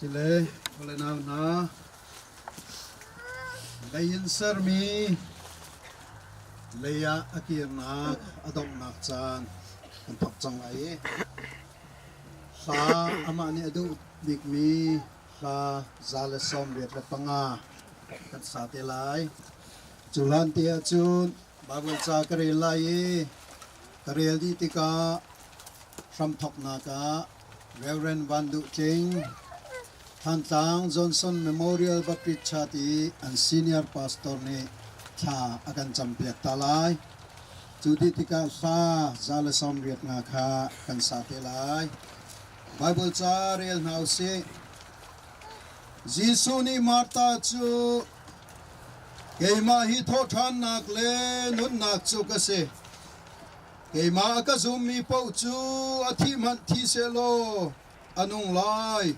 Sile le nau hna, lei in sermi lei ah a kirnak a donghnak caan kan thawk cang lai i hla amah nih a duh bikmi hla 185 kan sa te lai. Cu hlan te ahcun Baibal ca ka rel lai i ka rel dih tikah hramthawknak ah Rev. Van Duh Tling, Thantlang Johnson Memorial Baptist Church i an senior pastor nih thla a kan campiak ta lai. Cu dih tikah hla 185 kha kan sa te lai. Baibal ca rel hna usih. Jesuh nih Martha cu keimah hi thawhṭhannak le nunnak cu ka si. Keimah a ka zummi paoh cu a thih hmanh thi sehlaw a nung lai.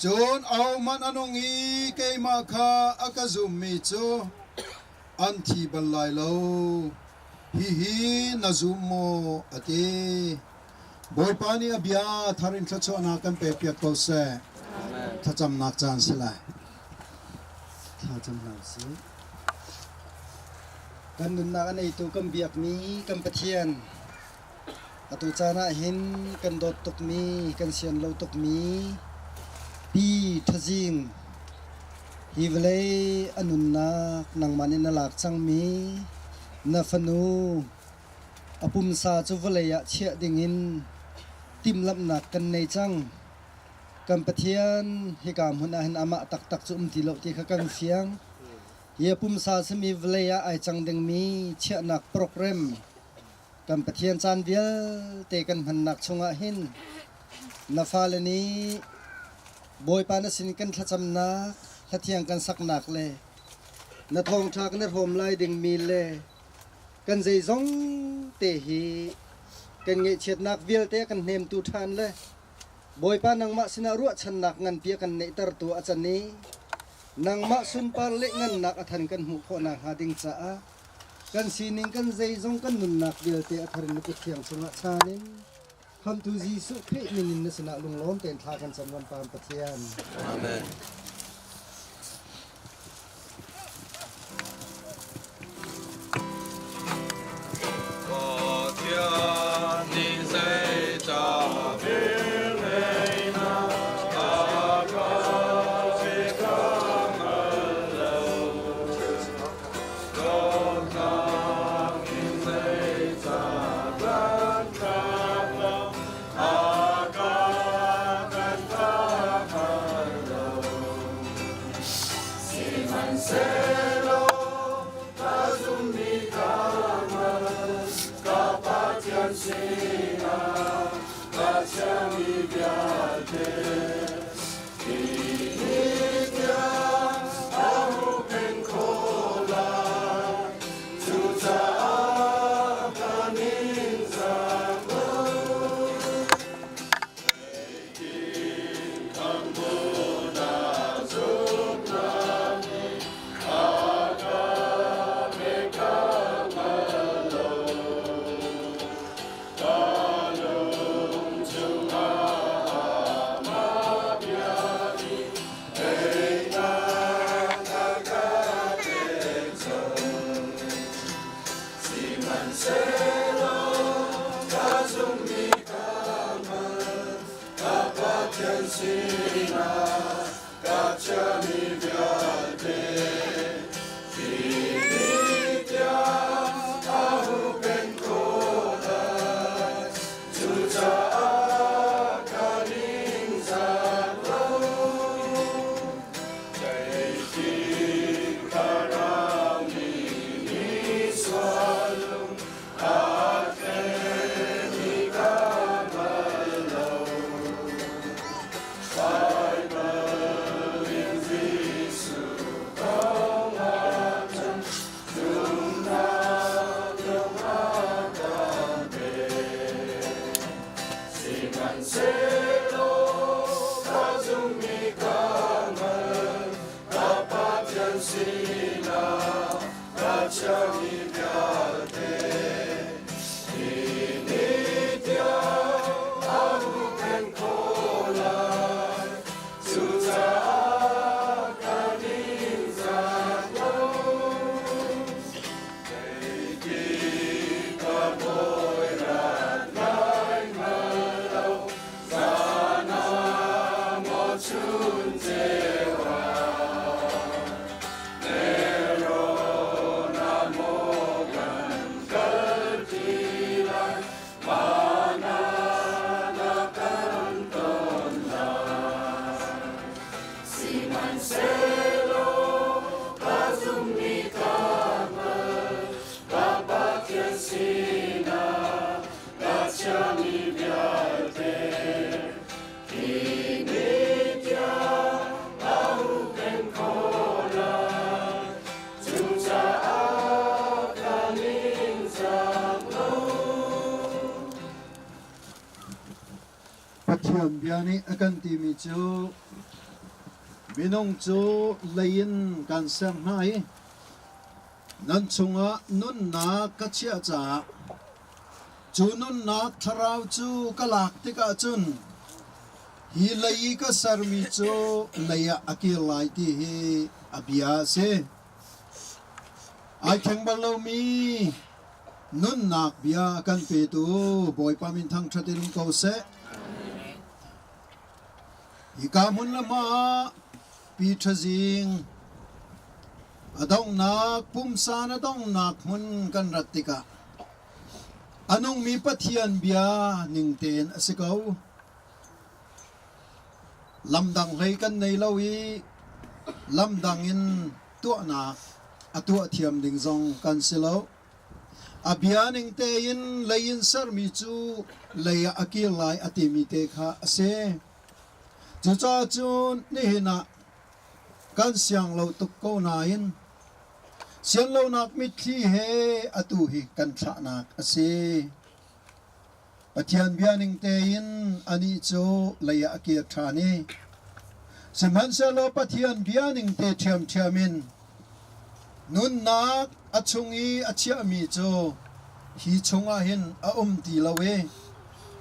Cun ahohmanh a nung i keimah kha a ka zummi cu an thi bal lai lo. Hihi na zum maw? a ti. Bawipa nih a bia thar in thluachuahnak kan pekpiak ko seh. Thlacamnak caan si lai. Thlacam hna usih. Kan nunnak a neitu kan biakmi kan Pathian, atu caan ah hin kan dawt tukmi, kan sian lo tukmi Pi Thazing, hi vawlei a nunnak nangmah nih na lak cangmi na fanu a pumsa cu vawlei ah chiah dingin timhlamhnak kan nei cang. Kan Pathian hika hmun ah hin amah taktak cu um ti lo ti kha kan fiang. Hi a pumsa simi vawlei ah ai cang dingmi chiahnak program kan Pathian caan vialte kan hmannak chungah hin na fale nih Bawipa na sin kan thlacamnak, hlathiang kan saknak le na thawngṭha kan i hrawm lai dingmi le kan zeizong te hi kan ngaihchiatnak vialte a kan hnemtu ṭhan le Bawipa nangmah sinah ruahchannak nganpi a kan neihtertu a can i nangmah sunpar le ngannak a than kan hmuh khawh nakhnga ding caah kan sining kan zeizong kan nunnak vialte a thar in na kut thiang chungah chaan in Khamhtu Jesuh Khrih min in na sinah lunglawm tein thla kan cam kan Pam Pathian. Amen. Pathian nih zeicah velngeihnak a ka pek ka hngal lo. Dawtnak in zeicah kan tlak lo, a ka kan ka hngal lo. Sihmanhsehlaw ka zummi ka hngal, ka Pathian sinah ka chiahmi vialte. Hi ni tiang a huhphenh khawh lai, cucaah ka ningzak lo. Sihmanhsehlaw ka zummi ka mal, ka Pathian sinah ka chiahmi vialte hi ni tiang a huhphenh khawh lai. Cucaah ka ningzak lo. Zeitik thlarau nih misual lung aa thlen i ka hngal lo. Baibal in Jesuh kong ahcun zumhnak lung a kan pek. Sihmanhsehlaw ka zummi ka hngal, ka Pathian sinah ka chiahmi vialte. Hi ni tiang a huhphenh khawh lai. Pathian bia nih a kan timi cu minung cu lei in kan ser hna i nan chungah nunnak ka chiah caah cu nunnak thlarau cu ka lak tikah cun hi lei i ka sermi cu lei ah a kir lai ti hi a bia a si. Ai thleng bal lomi nunnak bia a kan petu Bawipa min thangṭhat in um ko seh. Hika hmun le hma ah Pi Ṭha Zing a donghnak pumsa na donghnak hmun kan rat tikah a nungmi Pathian bia ning tein a si ko. Lamdang hlei kan nei lo i lamdang in tuahnak a tuah thiam ding zong kan si lo. A bia ning tein lei in sermi cu lei ah a kir lai a timi te kha a si. Cucaah cun nihin ah kan siang lo tuk ko nain sianlonak mitthli he atu hi kan thlahnak a si. Pathian bia ning tein anih cu lei ah a kir ṭhan i sihmanhsehlaw Pathian bia ning te ṭhiamṭhiam in nunnak a chung i a chiahmi cu hi chungah hin a um ti lo i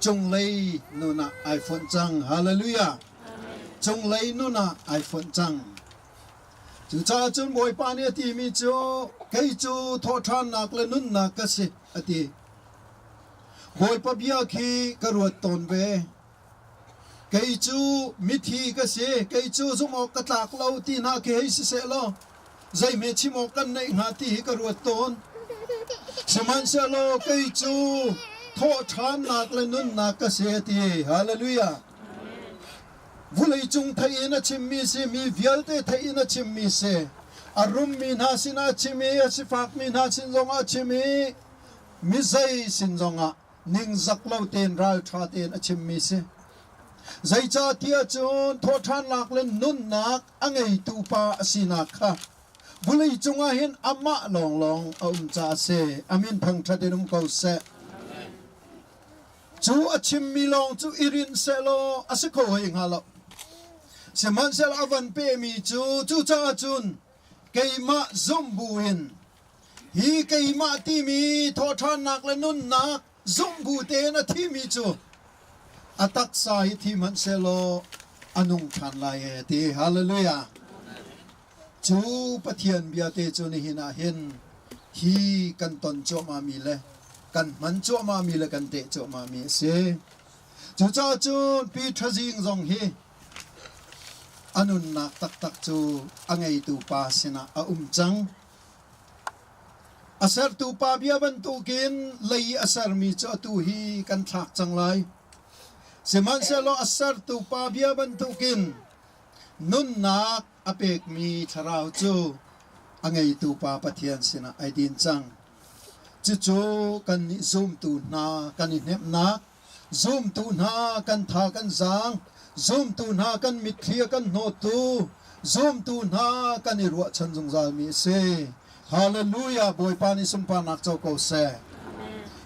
cunglei nun ah ai fonh cang. Hallelujah! Cunglei nun ah ai fonh cang. Cucaah cun Bawipa nih a timi cu kei cu thawhṭhannak le nunnak ka si a ti. Bawipa bia khi ka ruat tawn ve. Kei cu mithi ka si, kei cu zumh awk ka tlak lo ti hna khi hei siseh law zeihme chim awk kan neih hnga ti hi ka ruat tawn. Sihmanhsehlaw kei cu thawhṭhannak le nunnak ka si a ti. Hallelujah. Vawleicung theih in a chimmi si, mi vialte theih in a chimmi si. A rummi hna sinah a chim i a sifakmi hna sin zongah a chim i mizei sin zongah ningzak lo tein ralṭha tein a chimmi si. Zeicahtiah cun thawhṭhannak le nunnak a ngeitu pa a sinak kha vawlei cungah hin amah lawnglawng a um caah a si. A min thangṭhat in um ko seh. Cu a chimmi lawng cu i rinh sehlaw a si kho hoi hnga lo. Sihmanhsehlaw a van pehmi cu cucaah cun keimah zumh buin hi keimah timi thawhṭhannak le nunnak zumh bu tein a thimi cu a taksa hi thi hmanh sehlaw a nung ṭhan lai e a ti. Hallelujah. Cu Pathian bia te cu nihin ah hin hi kan ton cuahmahmi le kan hman cuahmahmi le kan teh cuahmahmi a si. Cucaah cun Pi Ṭha Zing zong hi a nunnak taktak cu a ngeitu pa sinah a um cang. A sertu pa bia bantukin lei a sermi cu atu hi kan thlak cang lai. Sihmanhsehlaw a sertu pa bia bantukin nunnak a pekmi thlarau cu a ngeitu pa Pathian sinah ai din cang. Cucu kannih zumtu hna kan i hnemhnak, zumtu hna kan tha kan zaang, zumtu hna kan mitthli a kan hnawttu, zumtu hna kan i ruahchan zungzalmi a si. Hallelujah! Bawipa nih sunparnak co ko seh.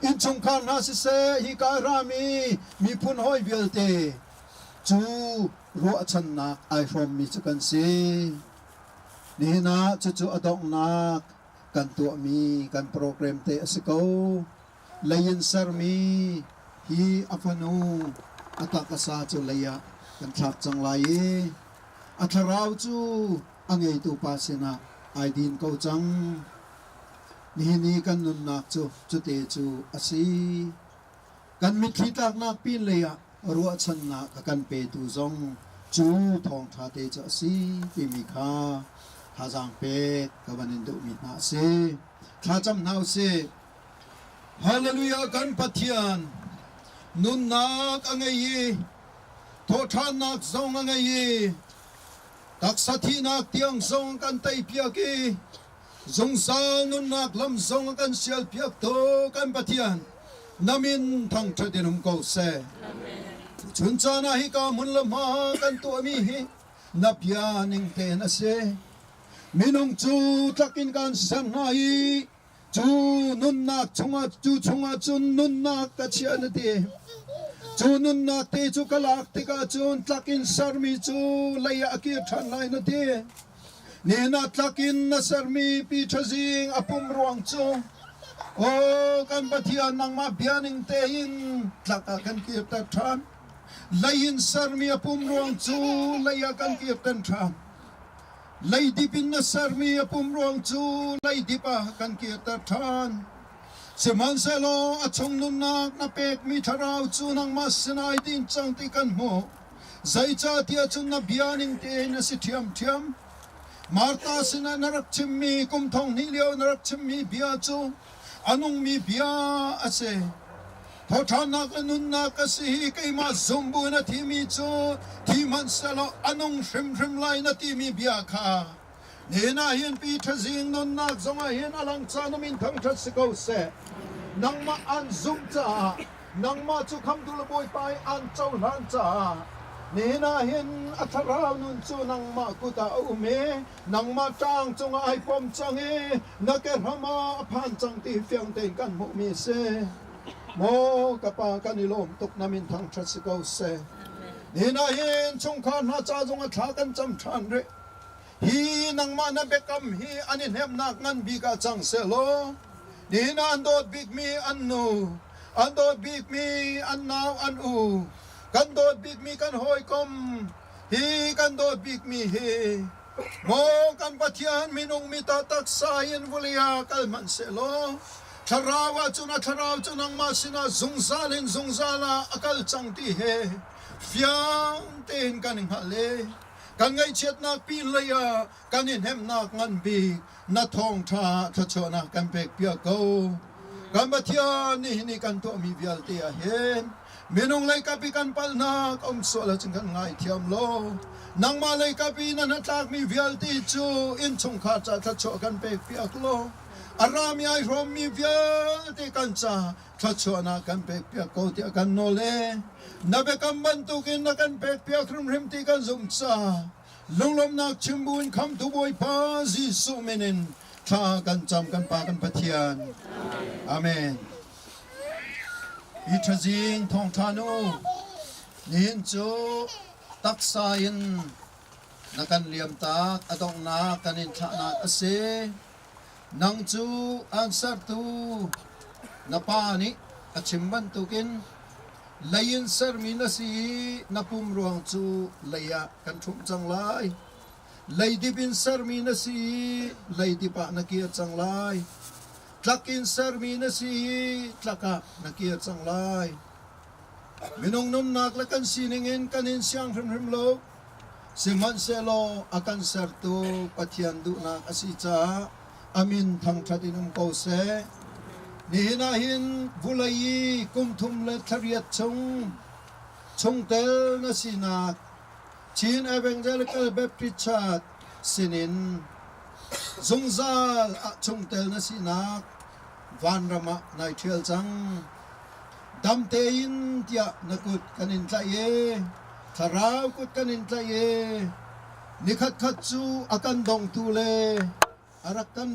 Innchungkhar hna siseh, hika a rami miphun hawi vialte cu ruahchannak ai hrawmmi cu kan si. Nihin ah cucu a donghnak kan tuahmi kan program te a si ko. Lei in sermi hi a fanu a takasa cu lei ah kan thlak cang lai i a thlarau cu a ngeitu pa sinah ai din ko cang. Nihin i kan nunnak cu cute cu a si. Kan mitthli tlaknak pinlei ah ruahchannak a kan petu zong cu thawngṭha te cu a si timi kha thazaang pek ka van in duhmi hna a si. Thlacam hna usih. Hallelujah kan Pathian nunnak a ngei i thawhṭhannak zong a ngei i taksa thihnak tiang zong kan teipiak i Zungzal nunnak lam zong a kan sialpiak tu kan Pathian na min thangṭhat in um ko seh. Chun caan ah hika hmun le hma kan tuahmi hi na bia ning tein a si. Minung cu tlak in kan ser hna i cu nunnak chungah cu chungah cun nunnak ka chia na ti. Cu nunnak te cu ka lak tikah cun tlak in sermi cu lei ah a kir ṭhan lai na ti. Nihin ah tlak in na sermi pi ṭhazing a pum ruang cu Aw kan Pathian nangmah bia ning tein tlak ah kan kirter ṭhan. Lei in sermi a pum ruang cu lei ah kan kirter ṭhan. Leidip in na sermi a pum ruang cu leidip ah kan kirter ṭhan. Sihmanhsehlaw a chung nunnak na pekmi thlarau cu nangmah sinah ai din cang ti kan hmuh. Zeicahtiah cun na bia ning tein a si ṭhiamṭhiam. Martha sinah na rak chimmi kum thong hnih lio na rak chimmi bia cu a nungmi bia a si. Thawṭhannak le nunnak a si hi keimah zum bu in a thimi cu thi hmanhsehlaw a nung hrimhrim lai na timi bia kha nihin ah hin pi ṭhazing nunnak zongah hin a lang caan na min thangṭhat si ko seh. Nangmah an zumh caah nangmah cu khamtu le Bawipa i an cohlan caah nihin ah hin a thlarau nun cu nangmah kut ah a um i nangmah ṭang cungah ai pom cang i na kehram ah a phan cang ti fiang tein kan hmuhmi a si. Maw ka pa kan i lawm tuk na min thangṭhat si ko seh. Nihin ah hin chungkhar hna ca zongah thla kan cam ṭhan rih. Hi nangmah na biakam hi an i hnemhnak ngan bik ah cang sehlaw nihin ah an dawt bikmi an nu, an dawt bikmi an nau an u, kan dawt bikmi kan hawikom, hi kan dawt bikmi hi Maw kan Pathian minung mi ta taksa in vawlei ah kal hmanh sehlaw thlarau ah cun a thlarau cu nangmah sinah zungzal in zungzal ah a kal cang ti he fiang tein kan i hngalh i kan ngaihchiatnak pin lei ah kan i hnemhnak ngan bik na thawngṭha thluachuahnak kan pek piak ko. Kan Pathian nihin i kan tuahmi vialte ah hin minung leikap i kan palhnak um sual ahcun kan ngaithiam law nangmah leikap i na hnatlakmi vialte cu innchungkhar ca thluachuah kan pek piak law a rami ai hrawmmi vialte kan ca thluachuahnak kan pek piak ko tiah kan nawl e na biakam bantukin na kan pek piak hrimhrim ti kan zumh caah lunglawmhnak chim buin khamtu Bawipa Jesuh min in thla kan cam kan Pa kan Pathian. Amen. Hi ṭhazing thawngṭha nu nihin cu taksa in na kan liamtak a donghnak kan in thlahnak a si. Nang cu aan sertu na pa nih a chim bantukin lei in sermi na si i na pum ruang cu lei ah kan ṭhumh cang lai. Leidip in sermi na si i leidip ah na kir cang lai. Tlak in sermi na si i tlak ah na kir cang lai. Minung nunnak le kan sining in kan in siang hrimhrim lo. Sihmanhsehlaw a kan sertu Pathian duhnak a si caah a min thangṭhat in um ko seh. Nihin ah hin vulei i kum thum le thlariat chung chungtel na sinak Chin Evangelical Baptist Church sinin zungzal ah chungtel na sinak vanram ah nai ṭhial cang. Dam tein tiah na kut kan in tlaih i thlarau kut kan in tlaih i nikhat khat cu a kan dongtu le a rak kan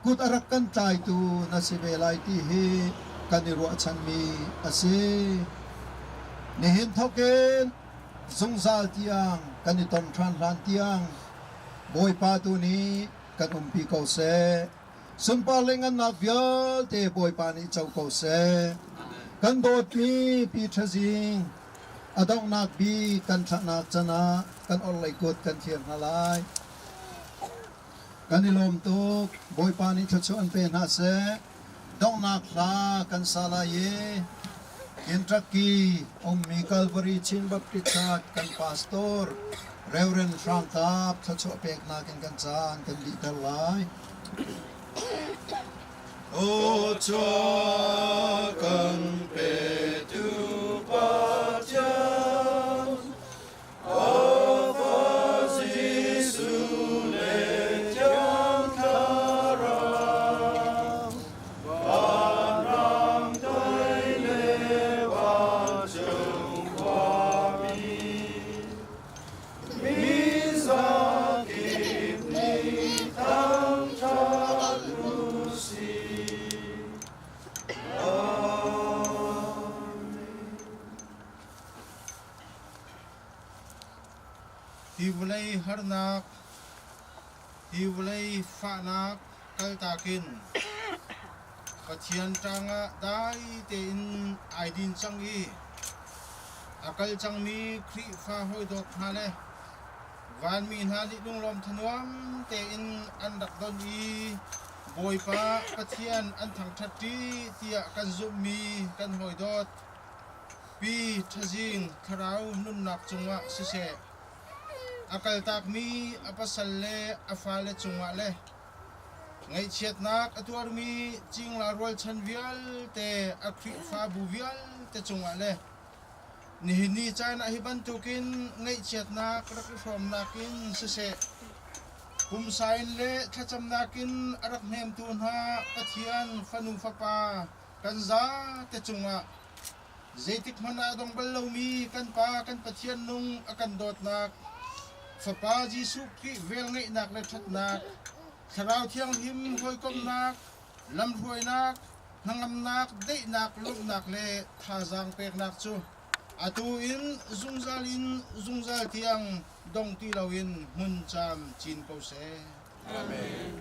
kut a rak kan tlaitu na si ve lai ti hi kan i ruahchanmi a si. Nihin thawkin zungzal tiang kan i ton ṭhan hlan tiang Bawipa tu nih kan umpi ko seh. Sunpar le ngannak vialte Bawipa nih co ko seh. Kan dawtmi Pi Ṭha Zing, a donghnak bik kan thlahnak can ah kan orhlei kut kan thlir hna lai. Kan i lawm tuk. Bawipa nih thluachuah an pe hna seh. Donghnak hla kan sa lai i Kentucky ummi Calvary Chin Baptist Church kan pastor Reverend Hrang Kap thluachuah peknak in kan caan kan dihter lai. O chuah kan petu Pathian, harnak, hi vawlei fahnak kaltak in Pathian ṭangah dai tein ai din cang i a kal cangmi Khrihfa hawidawt hna le vanmi hna nih lunglawm thanuam tein an rak don i Bawipa Pathian an thangṭhat ṭi tiah kan zumhmi kan hawidawt Pi Ṭhazing thlarau nunnak cungah siseh, a kaltakmi a pasal le a fale cungah le ngaihchiatnak a tuarmi cingla rualchan vialte a Khrihfabu vialte cungah le nihin ni caan ah hi bantukin ngaihchiatnak rak i hrawmnak in siseh, pumsa in le thlacamnak in a rak hnemtu hna Pathian fanu fapa kan zate cungah Zeitikhmanh ah a dong bal lomi kan Pa kan Pathian nung a kan dawtnak, Fapa Jesuh Khrih velngeihnak le ṭhatnak, Thlarau Thianghlim hawikomhnak, lamhruainak, hnangamnak, daihnak, lawmhnak le thazaang peknak cu atu in zungzal in zungzal tiang dong ti loin hmun camcin ko seh. Amen.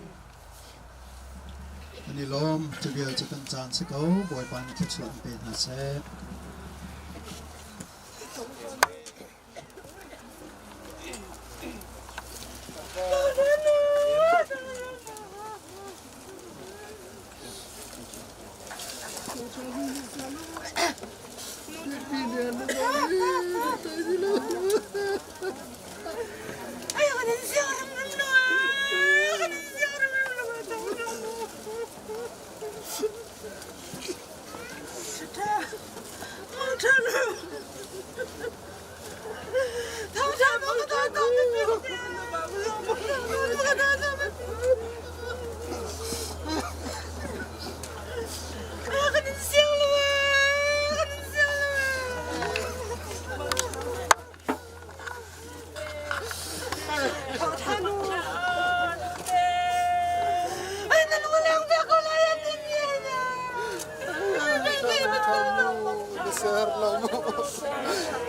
Kan i lawm. Cu vial cu kan caan si ko. Bawipa nih thluachuah in pe hna seh.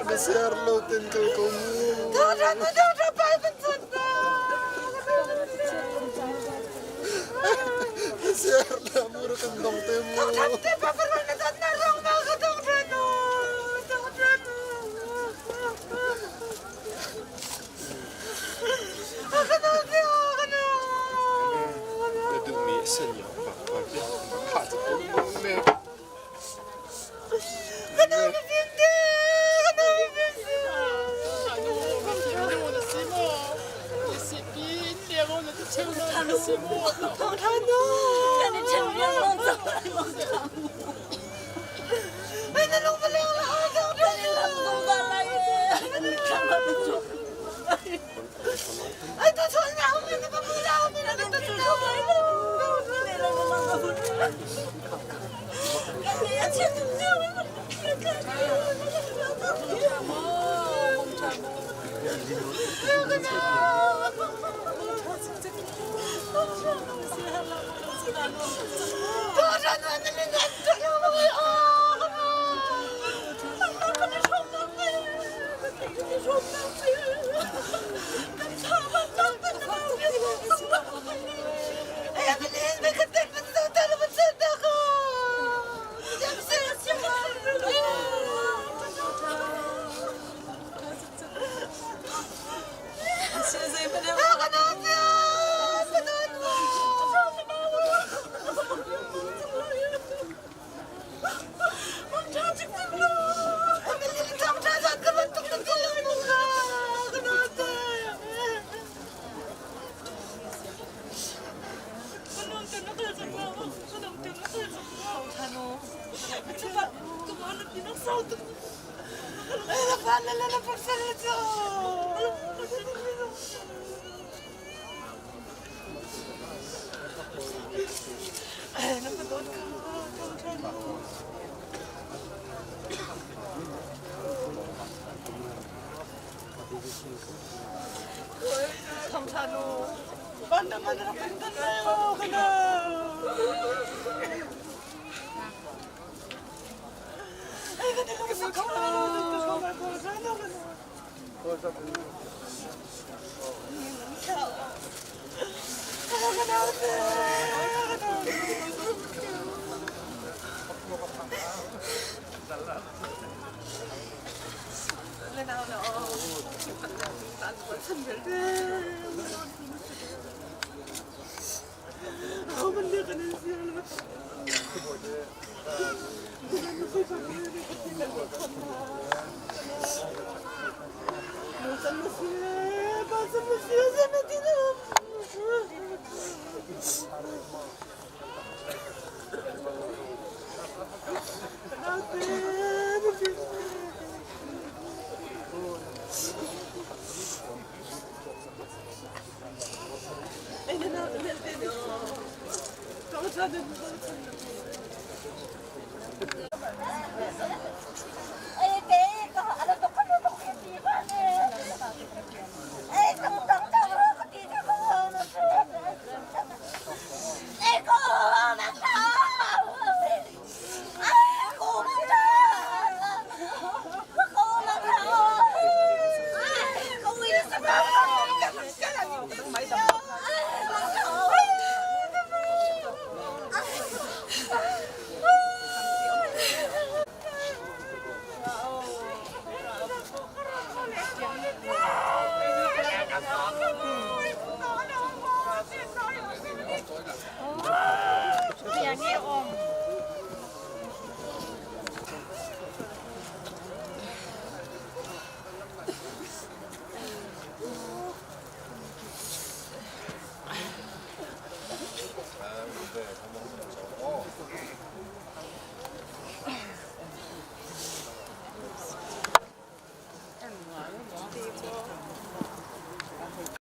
Na ser lo ten kal ko mu. Na ser la mu ra kan dong te mu. Na duhmi a sen yo pa pa bia ha cu ko me.